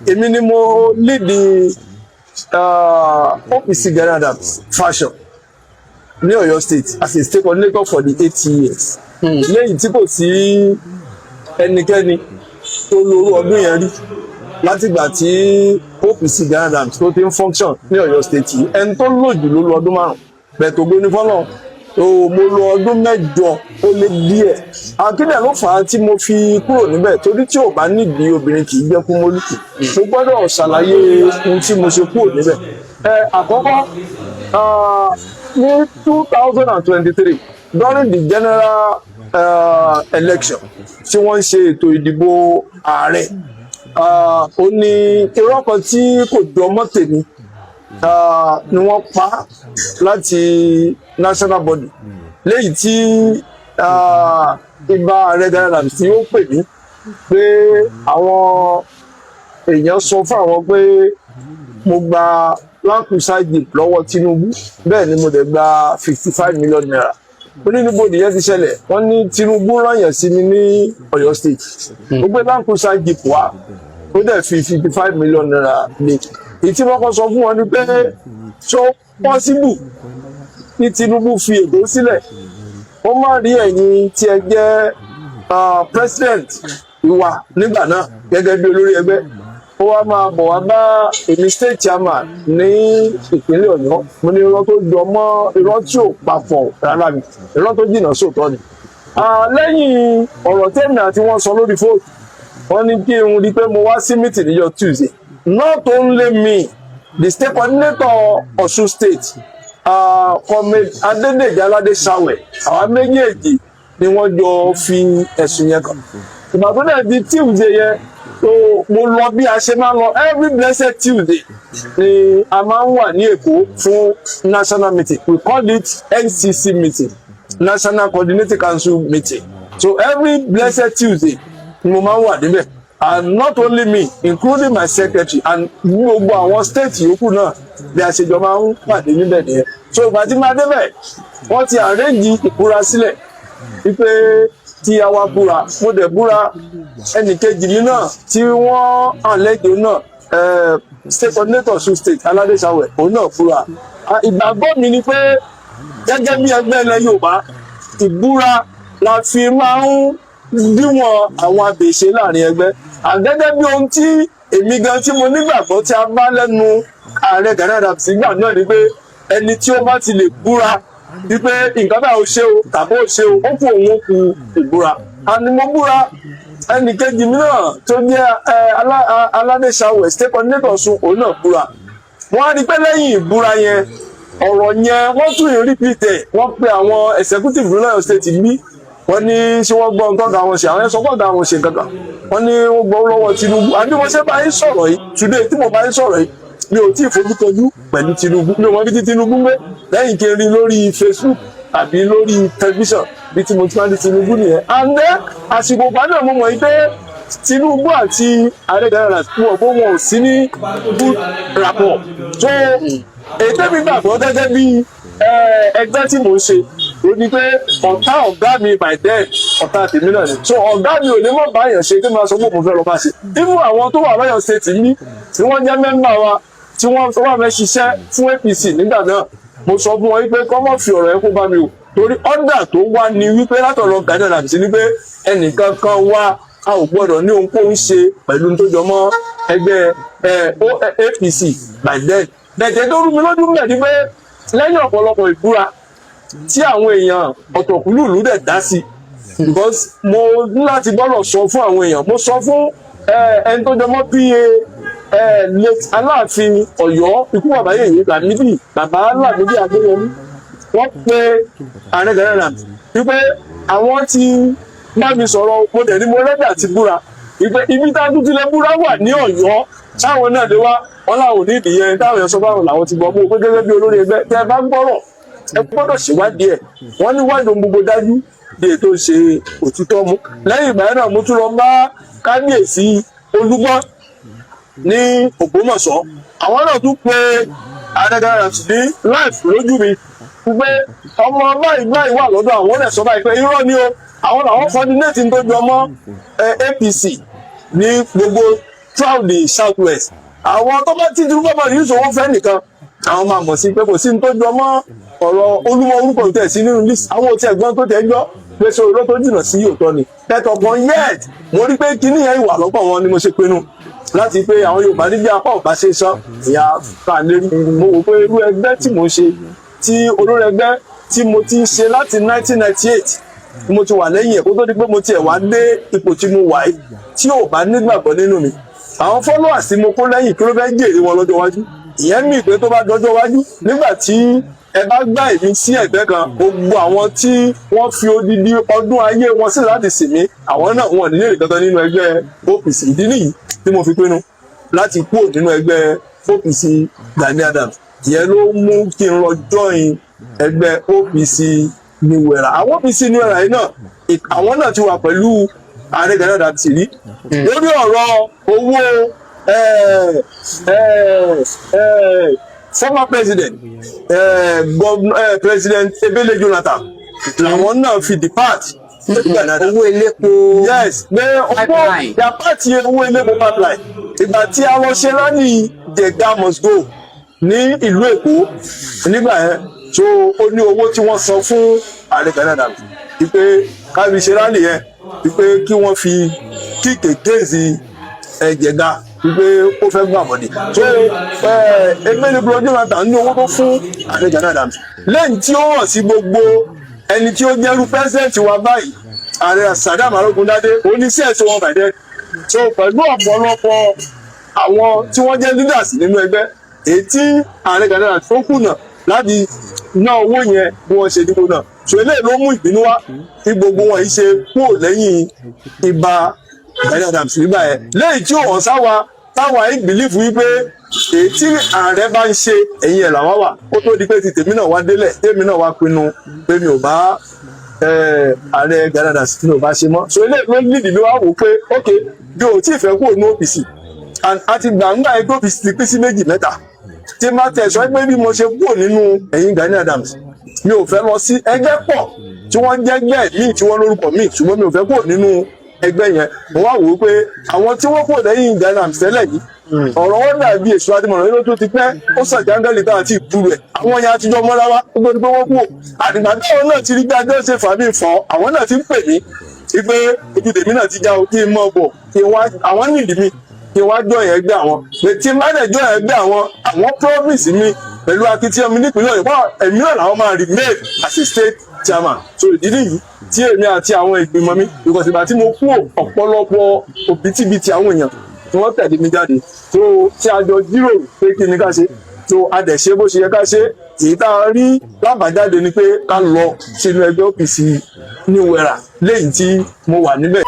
Èmi ni mo lead the OPC Gani Adams faction ní Ọ̀yọ́ State as a state coordinator for the 8 years, lẹ́yìn tí kò sí ẹnikẹ́ni tó lórú ọdún yẹn rí látìgbà tí OPC Gani Adams tó ti ń function ní Ọ̀yọ́ State yìí. Ẹni tó lò jù ló lo ọdún 5, bẹ́ẹ̀ tó gbóní fọ́lọ́ tó mo lo ọdún 8 ó lé díẹ̀. Àkíndẹ̀ ló fà á tí mo fi kúrò níbẹ̀, torí tí ò bá nídìí, obìnrin kì í jẹ́ kúmólú. Mo gbọ́dọ̀ ṣàlàyé ohun tí mo ṣe kúrò níbẹ̀. Ẹ àkọ́kọ́, ní 2023, during the general election tí wọ́n ń ṣe ètò ìdìbò ààrẹ, ó ní irọ́ kan tí kò jọ mọ́ tèmi ni wọ́n pa láti national body, léyìí tí ibà ààrẹ Gani Adams tí ó pè mí pé àwọn èèyàn sọ fún àwọn pé mo gba Land Cruiser Jeep lọ́wọ́ Tinubu, bẹ́ẹ̀ ni mo dẹ̀ gba ₦55 million. Ó ní níbo nìyẹn ti ṣẹlẹ̀? Wọ́n ní Tinubu rányàn sí mi ní Ọ̀yọ́ State, ó gbé Land Cruiser Jeep wá, ó dẹ̀ fi ₦55 million lé. Èyí tí wọ́n kọ́ sọ fún wọn ni pé, ṣó possible kí Tinubu fi Èkó sílẹ̀, ó má rí ẹ̀yin tí ẹ jẹ́ president ìwà nígbà náà gẹ́gẹ́ bí olórí ẹgbẹ́, ó wá máa bọ̀ wá bá èmi state chairman ní ìpínlẹ̀ Ọ̀yọ́? Mo ní irọ́ tó jọ mọ́ irọ́ tí ò papọ̀ rárá ni, irọ́ tó jìnnà sóòótọ́ ni. Lẹ́yìn ọ̀rọ̀ tẹ́mi àti wọ́n sọ lórí fóònù, wọ́n ní kí n rí i pé mo wá sí meeting níjọ́ Tuesday. Not only me, the state coordinator Ọ̀ṣun State, Comrade Adédèjì Aládé Ṣàwẹ̀, àwa méjèèjì ni wọ́n jọ fi ẹ̀sùn yẹn kàn. Ìgbà tó dẹ̀ di Tuesday yẹn tó, mo lọ bí a ṣe máa ń lọ. Every blessed Tuesday ni a máa ń wà ní Èkó fún national meeting. We call it NCC meeting, National Coordinating Council meeting. So every blessed Tuesday ni mo máa ń wà níbẹ̀, and not only me, including my secretary and gbogbo àwọn state yòókù náà, bí a ṣe jọ máa ń pàdé níbẹ̀ nìyẹn. So ìgbà tí máa débẹ̀, wọ́n ti arrange ìbúra sílẹ̀ wípé tí a wá búra. Mo dẹ̀ búra. Ẹnìkejì mi náà tí wọ́n àlejò náà, state coordinator Ọ̀ṣun State, Aládéṣàwẹ̀, òun náà búra. Ìgbàgbọ́ mi ni pé gẹ́gẹ́ bí ẹgbẹ́ ilẹ̀ Yorùbá, ìbúra la fi máa ń díwọ̀n àwọn abèṣe láàrin ẹgbẹ́. Àgẹ́gẹ́ bí ohun tí èmi gan tí mo nígbàgbọ́ tí a bá lẹ́nu ààrẹ Gani Adams nígbà náà ni pé ẹni tí ó bá ti lè búra wípé nǹkan báyìí ó ṣe o tàbí ó ṣe o, ó kú òun, ó kú ìbúra àni mo búra. Ẹnì kejì mi náà tó jẹ́ Aládéṣàwẹ̀, state coordinator Ọ̀ṣun, òun náà búra. Wọ́n á rí pé lẹ́yìn ìbúra yẹn, ọ̀rọ̀ yẹn wọ́n tún yìí repeat ẹ̀. Wọ́n pe àwọn executive lọ́yọ̀ State bí, wọ́n ní ṣé wọ́n gbọ́ nǹkan kan àwọn ṣe, àwọn yẹn sọ pé ọ̀gá àwọn ṣe kankan. Wọ́n ní wọ́n gbọ́ lọ́wọ́ Tinubu. Àbí wọ́n ṣe bá yín sọ̀rọ̀ yìí today, tí mo bá yín sọ̀rọ̀ yìí, mi ò tí ì fojú kojú pẹ̀lú Tinubu. Mi ò mọ bí tí Tinubu ń gbé, lẹ́yìn kí n rí lórí Facebook àbí lórí tẹlifíṣàn. Bí tí mo ti máa ń di Tinubu nìyẹn. And then àsìkò ìgbà náà, mo mọ̀ yìí pé Tinubu àti ààrẹ Gani Adams wọn bó wọn ò sí ní good rapport. So èyí tẹ́mi gbàgbọ́ gẹ́gẹ́ bí ẹgbẹ́ tí mò ń ṣe, ó ní pé ọ̀tá ọ̀gá mi by then, ọ̀tá tèmi náà ni. So ọ̀gá mi ò lè mọ̀ báyàn ṣe kí n máa sọ pé mo fẹ́ lọ bá ṣe. Even àwọn tó wà lọ́yọ̀ State ní tí wọ́n jẹ́ member wa, tí wọ́n wà fẹ́ ṣiṣẹ́ fún APC nígbà náà, mo sọ fún wọn wípé kọ́ mọ̀ fi ọ̀rọ̀ yẹn kó bá mi o, torí order tó wá ní wípé látọ̀rọ̀ Gani Adams ní pé ẹnìkan kan wá, a ò gbọ́dọ̀ ní ohunkóhun ṣe pẹ̀lú tó jọ mọ́ ẹgbẹ́ APC by then. Bẹ̀tẹ̀ tó rú mi lójú mẹ́ ni pé lẹ́yìn ọ̀pọ̀lọpọ̀ ìbúra tí àwọn èèyàn ọ̀tọ̀kùlú ìlú dẹ̀ dá sí, because mo ní láti gbọ́dọ̀ sọ fún àwọn èèyàn, mo sọ fún ẹni tó jọmọ́ pa late Aláàfin Ọ̀yọ́, ikú bàbá yèyé Lámídì, bàbá Lámídì Adéyẹmí, wọ́n pe ààrẹ Gani Adams wípé àwọn ti bá mi sọ̀rọ̀, mo dẹ̀ ní mo ready àti búra, wípé ibi tá a tún ti lè búra wà ní Ọ̀yọ́, táwọn náà lè wá. Wọn làwọn ò ní ìdíyẹn, táwọn èèyàn sọ fáwọn làwọn ti gbọ́. Mọ́ pé gẹ́gẹ́ bí olórí ẹgbẹ́, tẹ́ ẹ bá gbọ́rọ̀, ẹ gbọ́dọ̀ ṣèwádìí ẹ̀. Wọ́n ní wádìí ohun gbogbo dájú bí ètò ṣe òtítọ́ mú. Lẹ́yìn ìgbà yẹn náà, mo tún lọ bá kábíyèsí Olúgbọ́n ní Ògbómọ̀ṣọ́. Àwọn náà tún pe ààrẹ Gani Adams ní live lójú mi pé ọmọ báyìí báyìí wà lọ́dọ̀ àwọn, ó dẹ̀ sọ báyìí pé irọ́ ni o, àwọn làwọn coordinate tó jọ mọ́ APC ní gbogbo throughout the South West. Àwọn tó bá tí Tinubu bá release owó fẹ́ nìkan, àwọn máa mọ̀ sí pé kò sí ní tó jọ mọ́ ọ̀rọ̀ Olúmọ. Orúkọ tẹ̀ sí nínú list, àwọn ò tiẹ̀ gbọ́n tó tẹ̀ gbọ́ pé sọ irọ́ tó jìnnà sí òótọ́ ni pẹ̀tọ̀ kan. Yet mo rí pé kíní yẹn ìwà lọ́pọ̀ wọn ni mo ṣe pinnu láti pé àwọn Yorùbá ní bí apá ò bá ṣe sọ ìyá ká lérí. Mo wò pé irú ẹgbẹ́ tí mo ń ṣe, tí olórí ẹgbẹ́ tí mo ti ń ṣe láti 1998 tí mo ti wà lẹ́yìn ẹ̀, kó tó di pé mo tiẹ̀ wá dé ipò tí mo wà yìí, tí ò bá nígbàgbọ́ nínú mi, àwọn followers tí mo kó lẹ́yìn, kí ló fẹ́ jèrè wọn lọ́jọ́ iwájú? Ìyẹn mì pé tó bá dọjọ́ iwájú, nígbà tí ẹ bá gbá èmi sí ẹ̀gbẹ́ kan, gbogbo àwọn tí wọ́n fi odidi ọdún ayé wọn sí láti sìn mí, àwọn náà wọn ò ní lè kankan nínú ẹgbẹ́ OPC. Ìdí nìyí tí mo fi pinnu láti kúrò nínú ẹgbẹ́ OPC Gani Adams. Ìyẹn ló mú kí n lọ join ẹgbẹ́ OPC New Era. Àwọn OPC New Era yìí náà, àwọn náà ti wà pẹ̀lú ààrẹ Gani Adams rí lórí ọ̀rọ̀ owó former president, governor, President Ebele Jonathan, làwọn náà fi depart Gani Adams. Owó elépo. Yes, pé owó Pipeline. Depart owó elépo pipeline. Ìgbà tí a lọ ṣe rally Jega must go ní ìlú Èkó nígbà yẹn, so ó ní owó tí wọ́n san fún ààrẹ Gani Adams wípé kábi ṣe rally yẹn, wípé kí wọ́n fi kick against Jega, wípé ó fẹ́ gbà bọ̀dẹ̀. So Ebele Jonathan ní owó tó fún ààrẹ Gani Adams, lẹ́yìn tí ó hàn sí gbogbo ẹni tí ó jẹ́rú president wa báyìí, ààrẹ Saddam Arógundádé, oníṣẹ́ ẹ̀sọ́ wọn bàjẹ́. So pẹ̀lú ọ̀pọ̀lọpọ̀ àwọn tí wọ́n jẹ́ leaders nínú ẹgbẹ́, èyí tí ààrẹ Gani Adams tó kùnà láti ná owó yẹn bí wọ́n ṣe dípò náà, so eléyìí ló mú ìbínú wá tí gbogbo wọn yìí ṣe kúrò lẹ́yìn Ìbà Gani Adams nígbà yẹn, lẹ́yìn tí ó hàn sáwa táwa yìí believe wípé èyí tí ààrẹ bá ń ṣe, ẹ̀yìn ẹ̀ làwa wà. Ó tó di pé ti tèmi náà wá délẹ̀, tèmi náà wá pinnu pé mi ò bá ààrẹ Gani Adams, mi ò bá ṣe mọ́. So eléyìí ló nídìí mi wá wò pé ok, bí o tí ì fẹ́ kúrò ní OPC, and àti gbàǹgbà ẹgbẹ́ OPC ti pín sí méjì mẹ́ta, tí má tẹ̀ sọ pé bí mo ṣe kúrò nínú ẹ̀yìn Gani Adams, mi ò fẹ́ lọ sí ẹgbẹ́ pọ̀ tí wọ́n jẹ́ ẹgbẹ́ míì tí wọ́n lórúkọ míì, ṣùgbọ́n mi ò fẹ́ kúrò nínú ẹgbẹ́ yẹn. Mo wá wò ó pé àwọn tí wọ́n kúrò lẹ́yìn Gani Adams tẹ́lẹ̀ yìí, ọ̀rọ̀ wọn dàbí èso adimọ̀ràn ló tó ti pẹ́, ó sàjángẹ́lì tá àti ìbúrú ẹ̀. Àwọn yẹn àtijọ́ mọ́ra wá ó tó di pé wọ́n kúrò. Àdìgbà táwọn náà ti rí bí ajọ́ ṣe fà mí fọ́, àwọn náà ti ń pè mí wípé ojú tèmi náà ti já o, kí n mọ̀ bọ̀, kí n wá, àwọn nídìí mi, kí n wá jọ yẹn ẹgbẹ́ àwọn, pé tí n bá dẹ̀ jọ ẹgbẹ́ àwọn, àwọn promise mi pẹ̀lú akitiyan mi nípìnlẹ̀ Ọ̀yọ́, èmi náà làwọn máa remain as a state chairman. So ìdí nìyí tí èmi àti àwọn ìgbìmọ̀ mi, because ìgbà tí mo kú, ọ̀pọ̀lọpọ̀ òbítíbitì àwọn èèyàn tí wọ́n tẹ̀lé mi jáde tó tí a jọ jíròrò pé kí ni ká ṣe, tó a dẹ̀ ṣe bó ṣe yẹ ká ṣe. Èyí tá a rí lábàjáde ni pé ká lọ sínú ẹgbẹ́ OPC New Era lẹ́yìn tí mo wà níbẹ̀.